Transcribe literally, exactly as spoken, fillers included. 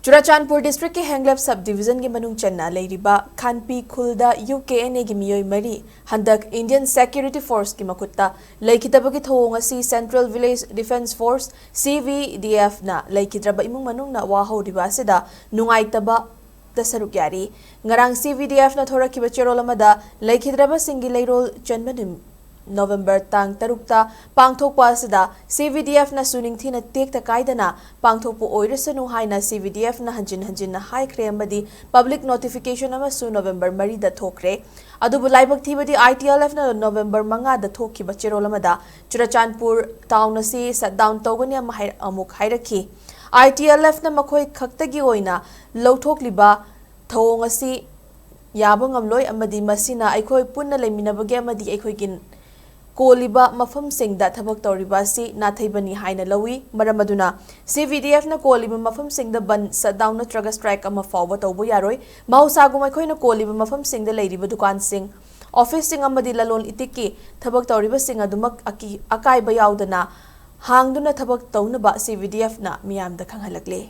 ꯆꯨꯔꯥꯆꯥꯟꯄꯨꯔ ꯗꯤꯁꯇ꯭ꯔꯤꯛꯀꯤ ꯍꯦꯡꯂꯦꯞ ꯁꯕ ꯗꯤꯕꯤꯖꯟꯒꯤ ꯃꯅꯨꯡ ꯆꯟꯅ ꯂꯩꯔꯤꯕ ꯈꯥꯟꯄꯤ ꯈꯨꯜꯗ ꯌꯨ ꯀꯦ ꯑꯦꯟ ꯑꯦꯒꯤ ꯃꯤꯑꯣꯏ ꯃꯔꯤ ꯍꯟꯗꯛ ꯏꯟꯗꯤꯌꯟ ꯁꯦꯀ꯭ꯌꯨꯔꯤꯇꯤ ꯐꯣꯔꯁꯀꯤ ꯃꯈꯨꯠꯇ ꯂꯩꯈꯤꯗꯕꯒꯤ ꯊꯧꯑꯣꯡ ꯑꯁꯤ central village defence force, C V D ꯑꯦꯐꯅ ꯂꯩꯈꯤꯗ꯭ꯔꯕ ꯏꯃꯨꯡ ꯃꯅꯨꯡꯅ ꯋꯥꯍꯧꯔꯤꯕ ꯑꯁꯤꯗ ꯅꯨꯡꯉꯥꯏꯇꯕꯗ ꯁꯔꯨꯛ ꯌꯥꯔꯤ꯫ ꯉꯔꯥꯡ ꯁꯤ ꯚꯤ ꯗꯤ ꯑꯦꯐꯅ ꯊꯣꯔꯛꯈꯤꯕ ꯆꯦꯔꯣꯜ ꯑꯃꯗ ꯂꯩꯈꯤꯗ꯭ꯔꯕꯁꯤꯡꯒꯤ ꯂꯩꯔꯣꯜ ꯆꯟꯕ ꯅꯨꯃꯤꯠ ꯅꯣꯕꯦꯝꯕꯔ ꯇꯥꯡ ꯇꯔꯨꯛꯇ ꯄꯥꯡꯊꯣꯛꯄ ꯑꯁꯤꯗ ꯁꯤ ꯚꯤ ꯗꯤ ꯑꯦꯐꯅꯁꯨ ꯅꯤꯡꯊꯤꯅ ꯇꯦꯛꯇ ꯀꯥꯏꯗꯅ ꯄꯥꯡꯊꯣꯛꯄ ꯑꯣꯏꯔꯁꯅꯨ ꯍꯥꯏꯅ ꯁꯤ ꯚꯤ ꯗꯤ ꯑꯦꯐꯅ ꯍꯟꯖꯤꯟ ꯍꯟꯖꯤꯟꯅ ꯍꯥꯏꯈ꯭ꯔꯦ ꯑꯃꯗꯤ ꯄꯕ꯭ꯂꯤꯛ ꯅꯣꯇꯤꯐꯤꯀꯦꯁꯟ ꯑꯃꯁꯨ ꯅꯣꯕꯦꯝꯕꯔ ꯃꯔꯤꯗ ꯊꯣꯛꯈ꯭ꯔꯦ꯫ ꯑꯗꯨꯕꯨ ꯂꯥꯏꯕꯛ ꯊꯤꯕꯗꯤ ꯑꯥꯏ ꯇꯤ ꯑꯦꯜ ꯑꯦꯐꯅ ꯅꯣꯕꯦꯝꯕꯔ ꯃꯉꯥꯗ ꯊꯣꯛꯈꯤꯕ ꯆꯦꯔꯣꯜ ꯑꯃꯗ ꯆꯨꯔꯥꯆꯥꯟꯄꯨꯔ ꯇꯥꯎꯟ ꯑꯁꯤ ꯁꯠ ꯗꯥꯎꯟ ꯇꯧꯒꯅꯤ ꯑꯃ ꯍꯥꯏ-, ꯑꯃꯨꯛ ꯍꯥꯏꯔꯛꯈꯤ꯫ ꯑꯥꯏ ꯇꯤ ꯑꯦꯜ ꯑꯦꯐꯅ ꯃꯈꯣꯏ ꯈꯛꯇꯒꯤ ꯑꯣꯏꯅ ꯂꯧꯊꯣꯛꯂꯤꯕ ꯊꯧꯑꯣꯡ ꯑꯁꯤ ꯌꯥꯕ ꯉꯝꯂꯣꯏ ꯑꯃꯗꯤ ꯃꯁꯤꯅ ꯑꯩꯈꯣꯏ ꯄꯨꯟꯅ ꯂꯩꯃꯤꯟꯅꯕꯒꯤ ꯑꯃꯗꯤ ꯑꯩꯈꯣꯏꯒꯤ ꯀꯣꯜꯂꯤꯕ ꯃꯐꯝꯁꯤꯡꯗ ꯊꯕꯛ ꯇꯧꯔꯤꯕ ꯑꯁꯤ ꯅꯥꯊꯩꯕꯅꯤ ꯍꯥꯏꯅ ꯂꯧꯏ꯫ ꯃꯔꯝ ꯑꯗꯨꯅ ꯁꯤ ꯚꯤ ꯗꯤ ꯑꯦꯐꯅ ꯀꯣꯜꯂꯤꯕ ꯃꯐꯝꯁꯤꯡꯗ ꯕꯟ, ꯁꯠ ꯗꯥꯎꯟ ꯅꯠꯇ꯭ꯔꯒ ꯁ꯭ꯇ꯭ꯔꯥꯏꯛ ꯑꯃ ꯐꯥꯎꯕ ꯇꯧꯕ ꯌꯥꯔꯣꯏ꯫ ꯃꯍꯧꯁꯥꯒꯨꯝ ꯑꯩꯈꯣꯏꯅ ꯀꯣꯜꯂꯤꯕ ꯃꯐꯝꯁꯤꯡꯗ ꯂꯩꯔꯤꯕ ꯗꯨꯀꯥꯟꯁꯤꯡ, ꯑꯣꯐꯤꯁꯁꯤꯡ ꯑꯃꯗꯤ ꯂꯂꯣꯟ ꯏꯇꯤꯛꯀꯤ ꯊꯕꯛ ꯇꯧꯔꯤꯕꯁꯤꯡ ꯑꯗꯨꯃꯛ ꯑꯀꯤ-, ꯑꯀꯥꯏꯕ ꯌꯥꯎꯗꯅ ꯍꯥꯡꯗꯨꯅ ꯊꯕꯛ ꯇꯧꯅꯕ ꯁꯤ ꯚꯤ ꯗꯤ ꯑꯦꯐꯅ ꯃꯤꯌꯥꯝꯗ ꯈꯪꯍꯜꯂꯛꯂꯤ꯫